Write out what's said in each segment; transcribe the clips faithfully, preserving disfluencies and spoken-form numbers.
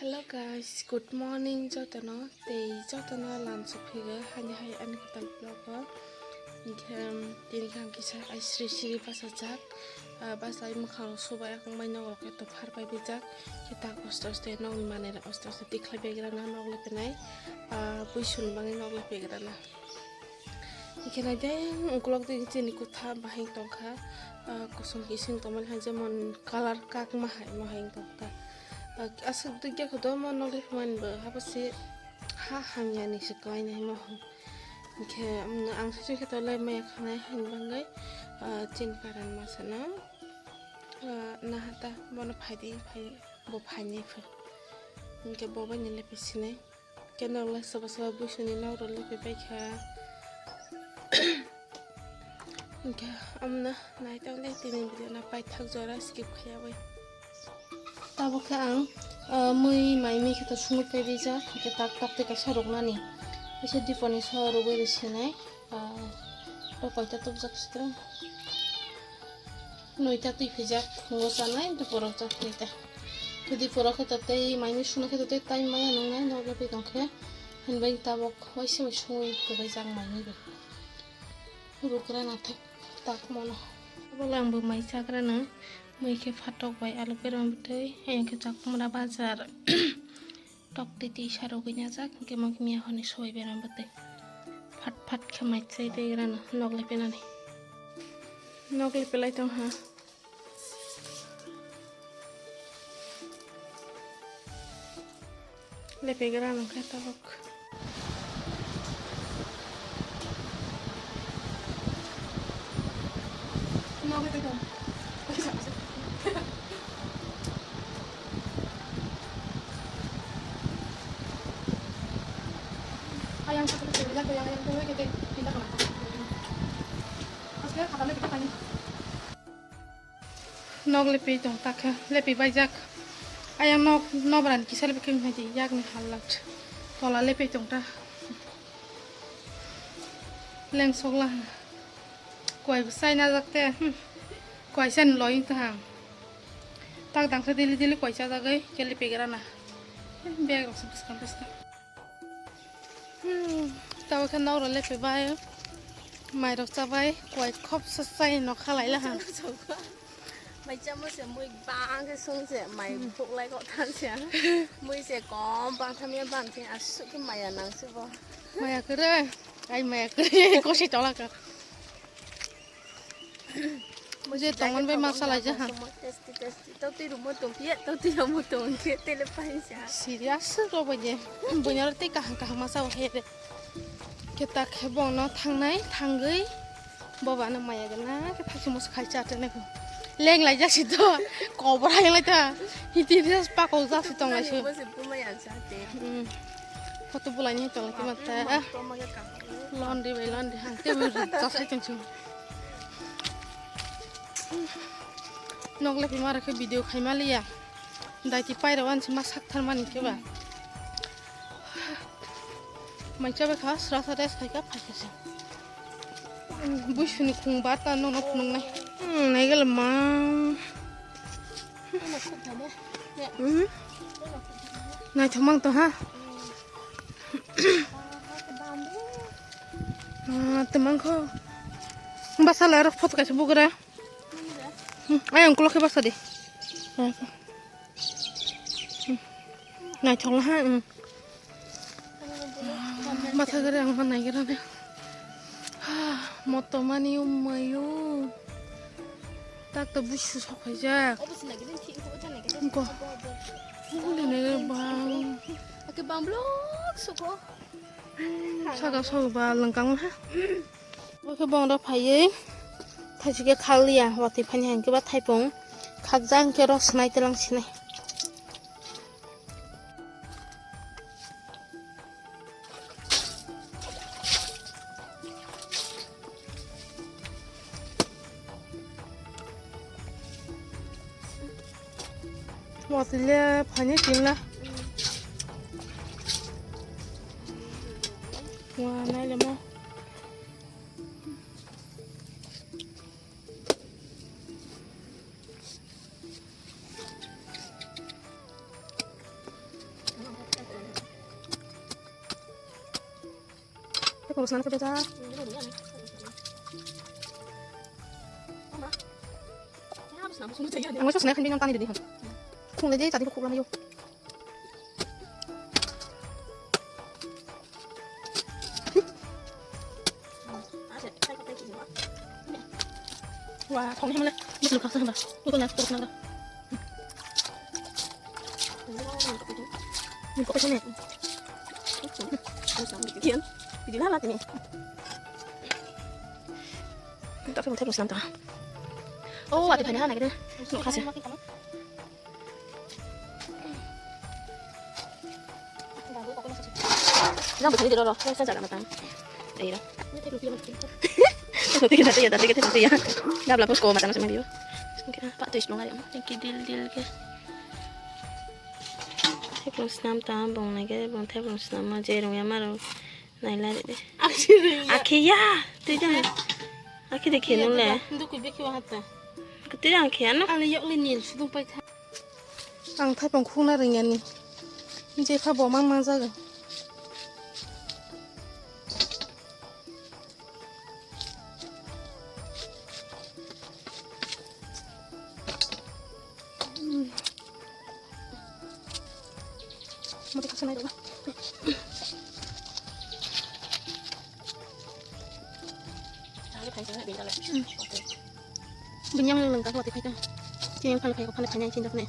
Hello guys, good morning jotono. Tei jotono lam sophigo hani hai ani kwtal vlog o. Hinkhe, um, tini khe ang kisa ai sri sri bachajak. Ah, bachai mwkhang subai, akung bai nok rok khe tophar pai bijak. Khe tak osto osto nokni manwi rok osto osto tikhlai baigra na nok lepenai. Ah, buisuni bagwi nok lepegra na. Hinkhe naide, ukulok twi chini kwtha bahai tongkha, ah, kosom kising tongmani hai jemon colour kakma hai, mo hai tongkha. Ah, aswk dwkya khe do mo nokle phaimani bo, hapose ha hamya ni se kwlai nai mo. Hinkhe, um, ang saichung khe tole maya khanai haini bagwi, ah, chini karan masa no, ah, nahata bono phaidi phai, bo phaini pha. Hinkhe bo bai ni lepe sinai. Khe nok lai soba soba buisuni nok rok lepe pai kha. Hinkhe amno nai tong le tini video no paithak jora skip khaiyawi. Tabuk khe ang, ah, mui mai mui khe to sungwi pai rijak, hinkhe tak tok twi kaisa rwknani. Kaisa diponi so rwgwi rw sinai. Ah, to koita tubujak sitwrwng. Noita twi phijak, phungo chanai, duporo chak noita. Duporo khe to tei maini suna khe to tei time maya nungnai, nogo twi tong khe. Hinbai tabok waisa bai sungwi kwbai chak maini bo. Rukra na thak tak mono. Abo lang bo mai chagra no. Mui khe phatok bai alu berma bwtwi, ayang khe chakumra bajar. Tok twi twi sa rwgwi najak, hinkhe mo khe miya hwnwi soi berang bwtwi. Phat phat khe mai chai tei rana nok lepenani. Nok lepelai tong ha. Lepegra nang khe tabuk. Nok lepe tong. Ayang satu kecil, ayang, ayang, ayang, ayang, ayang, ayang, ayang, ayang. Asli kata lagi kita tanya. Nok lepi tong ta khe, lepi baijak. Ayang nok, nobran kisa lepi khe hai di, yak ni halat. Tola lepi tong ta. Leng sokla. Koi bwsai najak te, hmm. Koi san loying ta ham. Tak dangsa dili dili koi chajagwi, khe lepi gra na. Bag rok se bwskang bwskang. Hmm, tabuk khe nok rok lepe bai, mai rok chabai, kuai khopsa chai no khalai la ha. Mai chamo se mui bang khe sung se, mai Hmm. phuk lai kok than se. Mui se kom bang tham ya bang khe asuk khe maya nang se bo. Maya kwrwi, ai maya kwrwi, kosi tola ka. Je tongmani bai ma salai ja ha. Tasty, tasty. Totwi rwmo tong phiya, totwi rwmo tong khe tele paisa. Serious rw bai je. Buino tei kaham kaham ma sao he de. Khe ta khe bono thangnai, thangwi. Boba no maya gana khe thakse mos khai cha tene ko. Leng lai ja si to. Kobra yang lai ta. Hiti res pa ko ja si tong lai si. Mo se bu maya ja te. Hmm. Photo bulai ni tong lai ma ta. Lon di bai lon di hang te bu ja sai tong si. Nok lepi ma rokhe video khai ma liya. Daiti pairok ani se ma sak thar mani khe ba. Mai chabai kha sra sra rest khai kha phai kha se. Buisuni khung ba ta nono phunuk nai. Hmm, nai gala ma. Hmm. Naithok mang to ha. Ah, temang kho. Basa lai rok photo kaisa bugra. Hmm, ayang ulo khe basa di. Hmm. Naithok la ha, hmm. Matha gari ang ma naigra ne. Moto mani ummayo. Tak to busu sok khaijak. Ko. Muli ne bang. Ake bang blok suko. Saka sok ba langkang ha. Oke bong rok phaiwi thaisike khaliya watwi phani hai khe ba thaipung khakjak hinkhe rok swnai twlang sinai. Watwi le phani tinla. Wa naile mo. Khorok swnam khe bejak. Ang waisa swnai khan bini tani rwdi hwn. Khunglai de chadi khuk lamai o. Wa, thong hemle, bus lukha sa hemba. Bus na, bus na. Ni ko pesa ne. Video na la tini. Tak pun tak muslim ta. Oh, ati phai na na gede. Nuk khase. Jang bwthai dilo ro, sa jaga matang. Ai ro. Tei tei tei tei. Gabla pos ko matang sa mario. Sungkira pa tu islong ari. Thank you dil dil ke. Tei pun snam ta bong nai ke, bong tei pun snam ma je rong ya ma ro. Naila de. Akhe ya. Tei jang. Akhe de khenu le. Ndu ku beki wa hatta. Tei jang khe ano. Ani yok le nil sudung pai tha. Ang thaipong khukna rwngya ni. Jepha bo mang mang jaga. Mati khasa nai rwla. Bini yang lengkang mati khaika. Sini yang phana khaika phana phana yang cinta phana.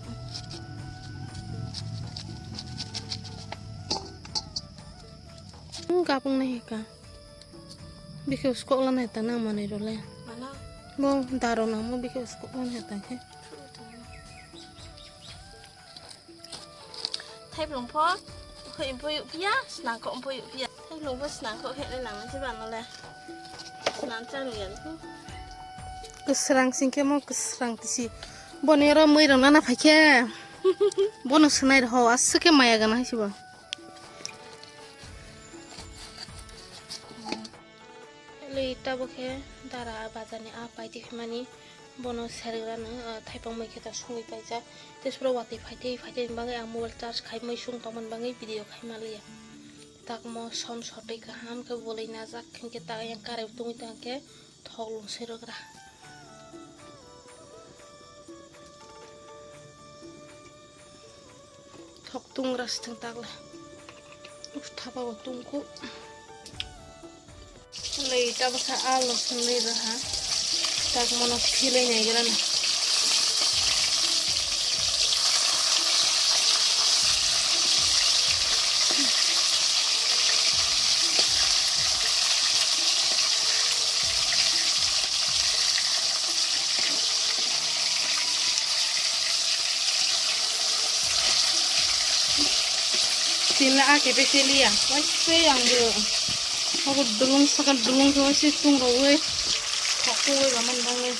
Gapung nai ka. Bikhe uskok la nai ta nang manwi role. Mana? Bo daro nangmo bikhe uskok la nai ta khe. Thaiblung pho hoi pho yuk pia, snang kho pho yuk pia. Thaiblung pho snang kho khe le nang se ba no le. Snang chang ya ko. Kwsrang sing khe mo kwsrang tisi. Boni oro mui rok nana phai khe. Bono swnai rw ho aswk khe maya gana hai se bo. Lei tabuk khe dara bazar ni a paidi hwnmani bono sergrano, ah, thaipang mui khe ta sungwi paijak. Tei suro watwi phaitwi phaitwi bagwi ang mobile charge khai mui sung tongmani bagwi video khai manliya. Takmo som sotwi kaham khe bolwi najak hinkhe ta yang karwi tongwi tongkhe thok lungsi rwgra. Thok tungra sithang takle. Thapa bo tungkuk. Lei tabasa alo swnwi rwha. Tak mono philwi naigrana. Tila ake pe tiliya. Wai pe ang bo. Abo dulung saka dulung khe wai se tung rogwi. Thok khe wai ba man bangwi.